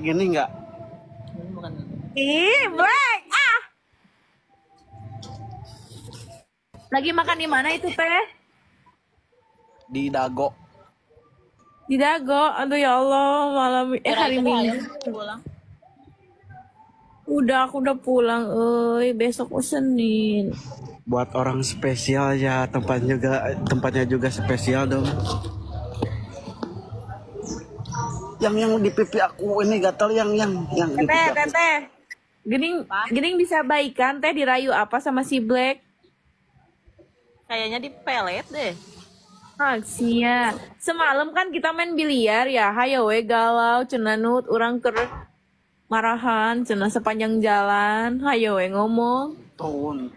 Gini nggak? Ih, Black. Ah. Lagi makan di mana itu, Teh? Di Dago. Di Dago. Aduh ya Allah, malam hari Minggu. Udah, aku udah pulang, euy. Besok Senin. Buat orang spesial ya, tempatnya juga spesial dong. Yang di pipi aku ini gatal yang di pipi aku. Teteh. Gening bisa baikan teh dirayu apa sama si Black? Kayaknya di pelet deh. Aksia. Semalam kan kita main biliar ya, hayo we galau cenah nut urang keur marahan cenah sepanjang jalan, hayo we ngomong. Tahun.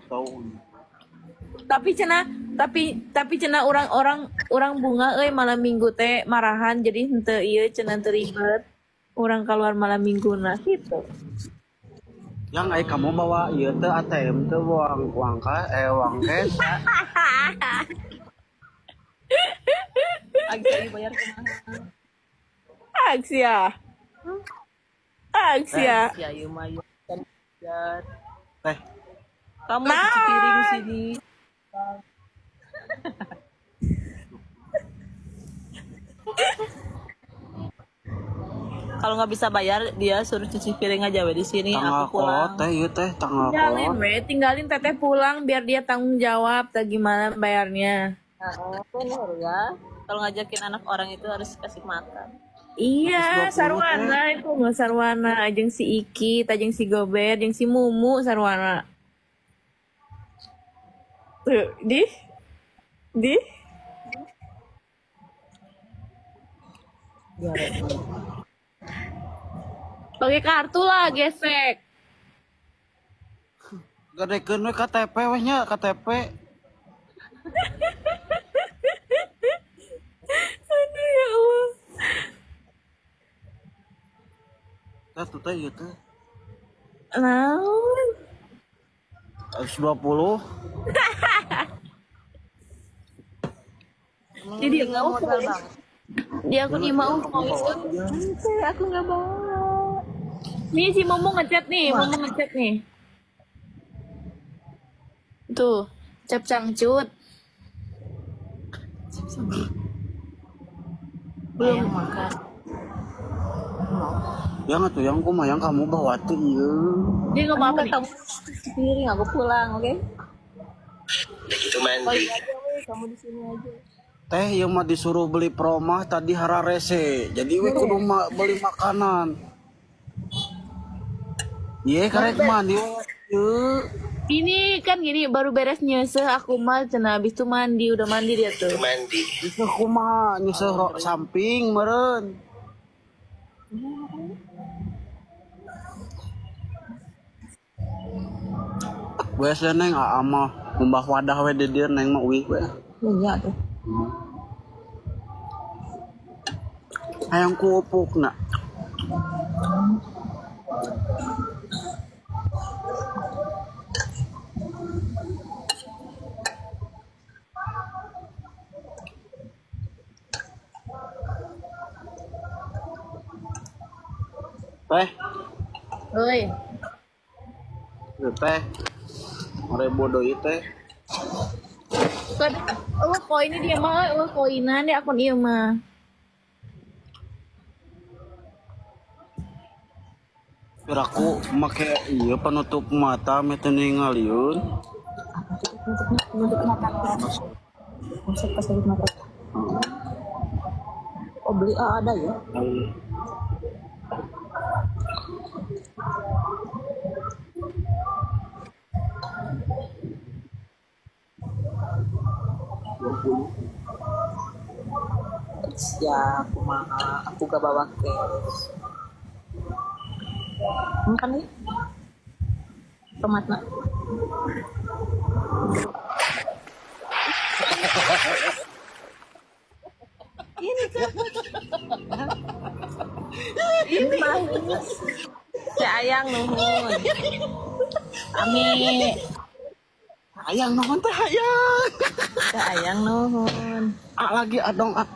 Tapi cenah orang bunga euy malam Minggu teh marahan jadi henteu ieu cenah teu ribet. Urang keluar malam Minggu nah gitu. Yang ai kamu bawa ieu teh ATM teh uang cash. Agak bayar kumaha? Aksia. Aksia. Ya ieu mah ieu kan bayar. Teh. Kamu cuci piring sini. Kalau nggak bisa bayar dia suruh cuci piring aja we di sini. Tanggal aku pulang. Teh ieu teh tanggal tinggalin we, tinggalin teteh pulang biar dia tanggung jawab teh gimana bayarnya. Nah, bener ya. Kalau ngajakin anak orang itu harus kasih makan. Iya, sarwana itu mah sarwana jeung si Iki, jeung si Gober, jeung si Mumu sarwana. Tuh, di pakai kartu lah gesek. Gadekeun we KTP weh nya, KTP. Aduh ya Allah. Teh tuh teh ieu teh. Naon? 120. Jadi nggak modal banget. Dia aku nih mau. Aku nggak bawa. Nih si Momo ngechat nih, Momo ngechat nih. Tuh, cap cangcut. Belum makan. Yang atuh yang kumaha yang kamu bawa tuh ieu. Dia ngomong apa nih? Kamu piring aku pulang, oke? Okay? Begitu mandi. Oh, iya aja, weh, kamu di sini aja. Teh ieu mah disuruh beli promah tadi hararese. Jadi we kudu beli makanan. Ye karek mandi we. Ini kan gini baru beres nyeseh aku mah cenah habis itu mandi, udah mandi dia tuh. Mandi. Nyeseh kumaha nyeseh samping meureun. Wes neng aa mah ngumbah wadah we di dieu neng mah uih we. Nya tuh. Hayang ku upukna. Teh. Oi. Teh. Ribu deui teh. Oh, koinnya dia mah, oh koinan dia akun ieu mah. Aku make ieu penutup mata meh teu ningaliun. Penutup mata. Maksud penutup mata. Oh, beli ada ya? Ya, aku mah aku gak bawa cash. Makan nih tomatnya. Ini kan. Ini malah ini. Si Ayang nuhun. Amin. Ayang nuhun teh ayang. Teh Ayang nuhun. Ah lagi adong ah.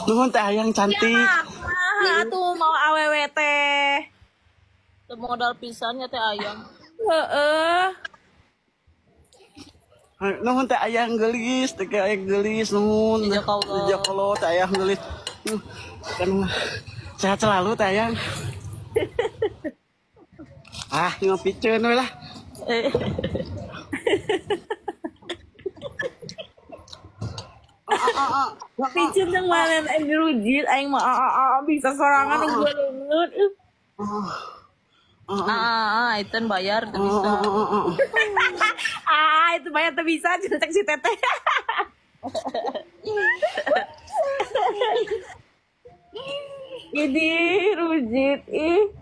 Nuhun Teh Ayang cantik. Ya, mah tuh mau awewe teh. Teu modal pisannya Teh Ayang. Heeh. Nuhun Teh Ayang geulis, Teh Ayang geulis nuhun. Jazakallah. Jazakallah Teh Ayang geulis. Kan sehat selalu Teh Ayang. Ah, ngopi ceun we lah. Piceun yang mana aing dirujit aing mah bisa sorangan gua leungeun. Itu bayar teu bisa. Ah, itu bayar teu bisa cek si teteh. Jadi rujit ih.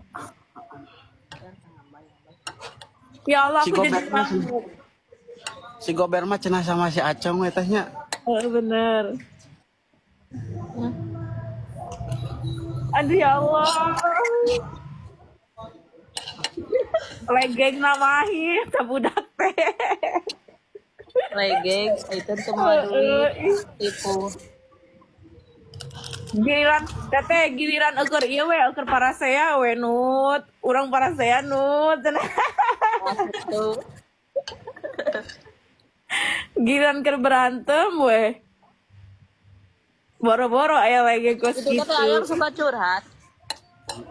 Ya Allah, Si aku jadi Gober mah malu. Si Gober mah cenah sama si Acong we teh nya. Oh, bener. Aduh ya Allah. Legeng namahi eta budak teh. Legeng, itu teu mau duit, tipu. Giliran teteh giliran eueur ieu we eueur parasea we nut. Urang parasea nut. Tuh. Giliran keur berantem we. Boro-boro aya lagi kos Itu gitu. teh Ayang suka curhat.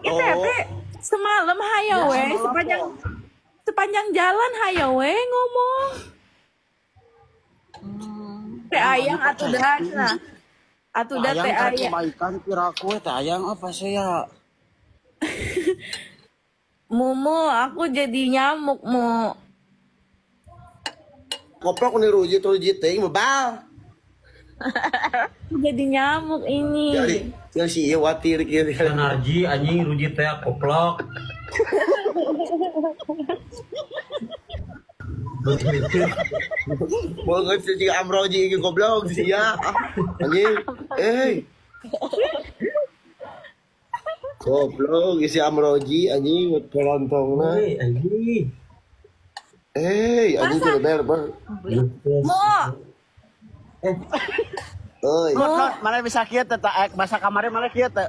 Ih, teteh semalam hayo we sepanjang jalan hayo we ngomong. Teh Ayang atuh dah cenah. Atuh dah Ayang teh kan Ayang. kebaikan piraku teh Ayang apa sih ya? Mumu, aku jadi nyamuk mu. Koplok nih rujit teuing bebal. Aku jadi nyamuk ini. Jadi yang si ieu watir kieu. Narji anjing rujit teh koplok. Banget sih jika Amroji iki goblok sia. Anjing. Eh. Goblok isi Amroji anjing kelontongna. Hei anjing. Eh, anjing teu ber ber. Mu, Euy. Not, mana bisa kieu teh bahasa kamari mana kieu teh?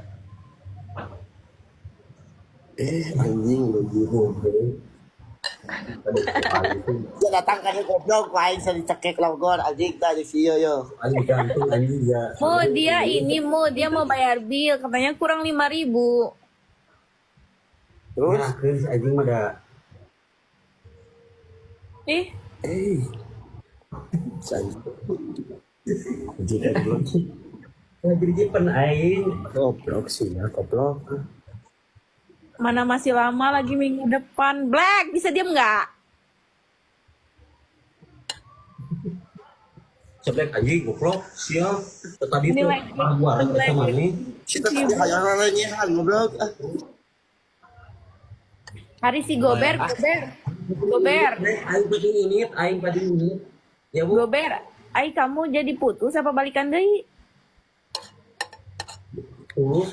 Eh, anjing lagi goblok. Dia datang ka goblok ku aing dicekek logor anjing tah si ieu yo. Anjing gantung anjing ya. Mu dia ini mu dia mau bayar bil katanya kurang 5.000. Terus Nah, keus anjing mah da. Ih, eh Anjing goblok. Lagi pen aing. goblok sih ya goblok. mana masih lama lagi minggu depan. Black, bisa diam nggak? Ceblek anjing goblok siap. Tadi Ini tuh lagi. gua arek eta maneh. Si teh hayang nyanyian goblok. Hari si Gober, Gober. Gober, Aing padi unit, aing padi unit. Ya Bu. Gober. Ai kamu jadi putus apa balikan deui? Tulus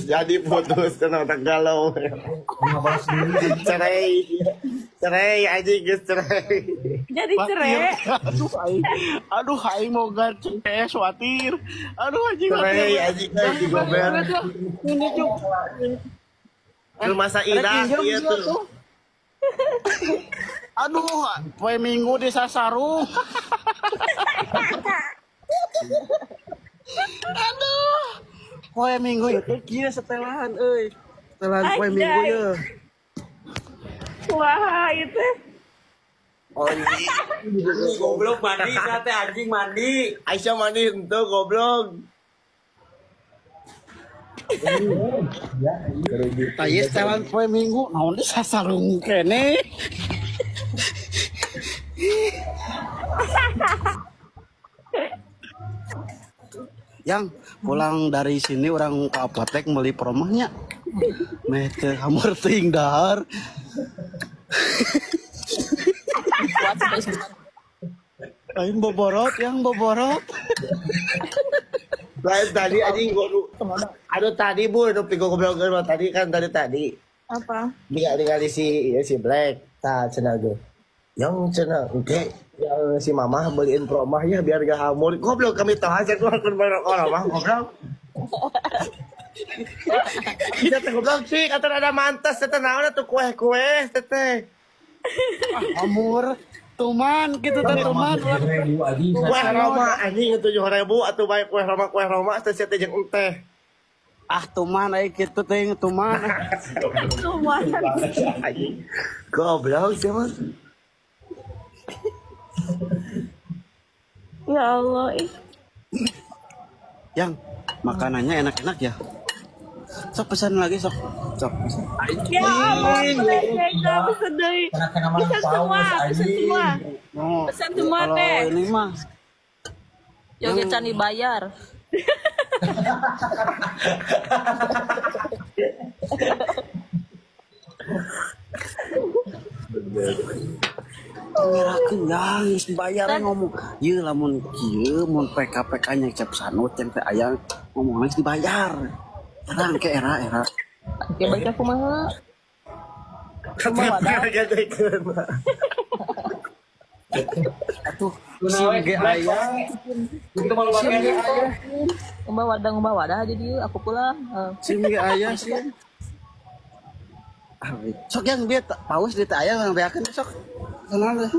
Jadi putus karena otak galau. 15 dulu. Cerai. Cerai anjing geus cerai. Jadi cerai. Aduh aing. Aduh aing mau CS watir. Aduh anjing Cerai anjing si Gober. Ini cuk. Rumah Saidah ieu tuh. Aduh, poe Minggu di sasarung. Aduh. Poe Minggu itu kieu setelan euy. Setelan poe Minggu ye. Wah, itu. Anjing. Goblok mandi teh anjing mandi. Aisyah mandi henteu goblok. Tah ieu setelan poe Minggu naon di sasarung kene. Yang pulang dari sini orang ke apotek beli promahnya. Meh teu hamur teuing dahar. Kuat sampai sebentar. Aing boborot yang boborot. Lain tadi anjing gua aduh tadi Bu, nu pigo goblok tadi kan tadi. Apa? Ningali si ieu si Black tah cenah ge. Yang cenah engke yang si mamah beliin promah ya biar gak hamur. Goblok kami tahu aja keluarkan barang orang mah goblok. Kita teh goblok sih kata ada mantas teh naon atuh kue-kue teh. Hamur tuman gitu teh tuman. Kue Roma anjing 7.000 atuh bae kue Roma teh sia teh jeung teh. Ah tuman ai kitu teh tuman. Tuman. Goblok sih mah. Ya Allah ih. Yang makanannya enak-enak ya. Sok pesan lagi sok. Sok pesan. Ya Allah, pesan deui. Pesan semua, pesan semua. Pesan semua teh. Ini mah. Yogi can dibayar. Ngerakeun yang geus dibayar ngomong. Ieu lamun kieu mun PKPK nya Cep Sanut yang teh aya ngomong geus dibayar. Terang ke era. Ya baik aku mah. Atuh sim ge aya. Itu malu banget. Ngubah wadah aja dia, aku pulang. Sim ge aya sim. Sok yang dia paus di teh aya ngbeakeun sok. Senang teh.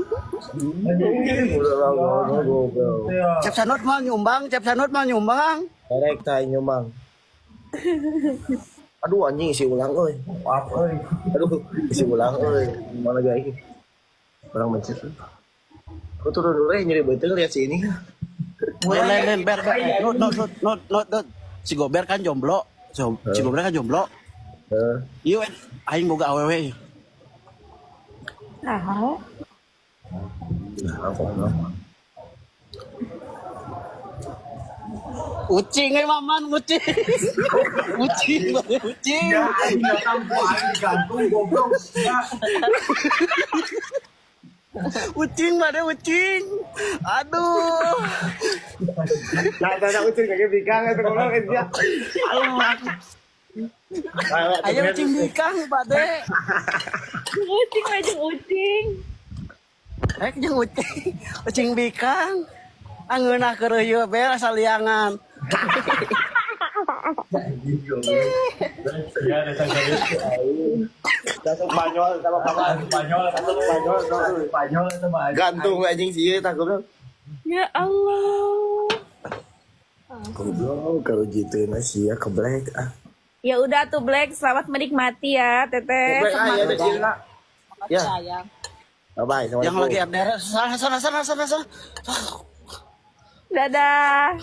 Cep Sanut mah nyumbang, Cep Sanut mah nyumbang. Erek tah nyumbang. Aduh anjing isi ulang euy. Maaf euy. Aduh isi ulang euy. Gimana guys? Orang mencet. Aku turun dulu ya nyeri beuteung lihat si ini. Lain ber ber. Not. Si Gober kan jomblo. Si Gober kan jomblo. Heeh. Ieu aing boga awewe. Nah. Ucing maman ucing. Ucing ucing. Ya aing datang ku aing digantung goblok. Ucing mana ucing. Aduh. Nah, tanya ucing kaki bikang itu goblok dia. Aduh. Ayo ucing bikang, Pak De. Ucing aja ucing. Rek jeung ucing. Ucing bikang. Angeunah keur ieu bel saliangan. Langsung Spanyol sama kawan. Spanyol sama gantung anjing sih ieu tah goblok. Ya Allah. Goblok kalau gitu masih ya ke Black ah. Ya udah tuh Black, selamat menikmati ya Teteh. Ya. Bye bye. Yang lagi FDR sana sana sana sana sana. Dadah.